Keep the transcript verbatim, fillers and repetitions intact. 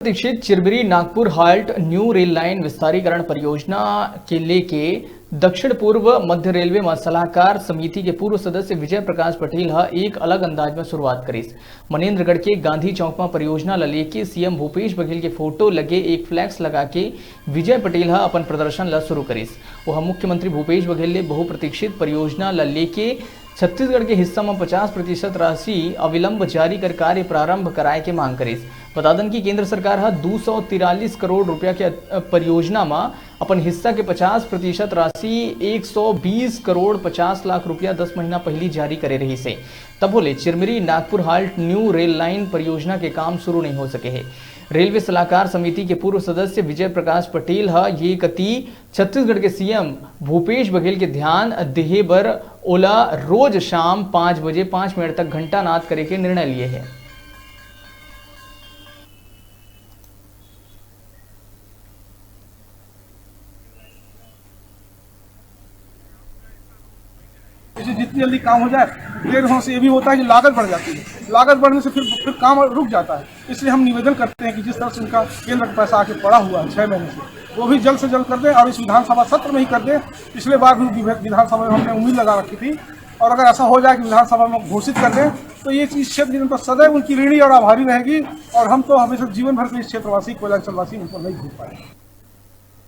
प्रतीक्षित Chirmiri Nagpur halt new rail line विस्तारीकरण परियोजना के लेके दक्षिण पूर्व मध्य रेलवे म सलाहकार समिति के पूर्व सदस्य विजय प्रकाश पटेल ह एक अलग अंदाज म शुरुआत करिस। मनेंद्रगढ़ के गांधी चौक म परियोजना ल लेके सीएम भूपेश बघेल के फोटो लगे एक फ्लैक्स लगा के विजय पटेल ह अपन प्रदर्शन ल शुरू करिस। ओह मुख्यमंत्री भूपेश बघेल ले बहुप्रतीक्षित परियोजना ल लेके छत्तीसगढ़ के हिस्सा म पचास प्रतिशत राशि अविलंब जारी कर कार्य प्रारंभ कराए के मांग करिस। बता दन कि केंद्र सरकार ह दू सौ तिरालीस करोड़ रुपया के, अ, परियोजना म अपन हिस्सा के पचास प्रतिशत राशि एक सौ बीस करोड़ पचास लाख रुपया दस महीना पहिली जारी करे रहिस हे। तभो ले Chirmiri Nagpur halt new rail line परियोजना के काम शुरू नहीं हो सके हे। रेलवे सलाहकार समिति के पूर्व सदस्य विजय प्रकाश पटेल ह ये कती छत्तीसगढ़ के सीएम भूपेश बघेल के ध्यान देहे बर ओला रोज शाम पाँच बजे पाँच मिनट तक घंटानाद करे के निर्णय लिए हे। इसे जितनी जल्दी काम हो जाए। देर होने से ये भी होता है कि लागत बढ़ जाती है, लागत बढ़ने से फिर फिर काम रुक जाता है। इसलिए हम निवेदन करते हैं कि जिस तरह से उनका केंद्र का पैसा आके पड़ा हुआ है छः महीने से, वो भी जल्द से जल्द कर दें और इस विधानसभा सत्र में ही कर दें। पिछले बार भी विधानसभा में हमने उम्मीद लगा रखी थी और अगर ऐसा हो जाए कि विधानसभा में घोषित कर दें तो ये इस क्षेत्र की जनता सदैव उनकी ऋणी और आभारी रहेगी और हम तो हमेशा जीवन भर के इस क्षेत्रवासी कोयलांचलवासी उनको नहीं भूल पाएंगे।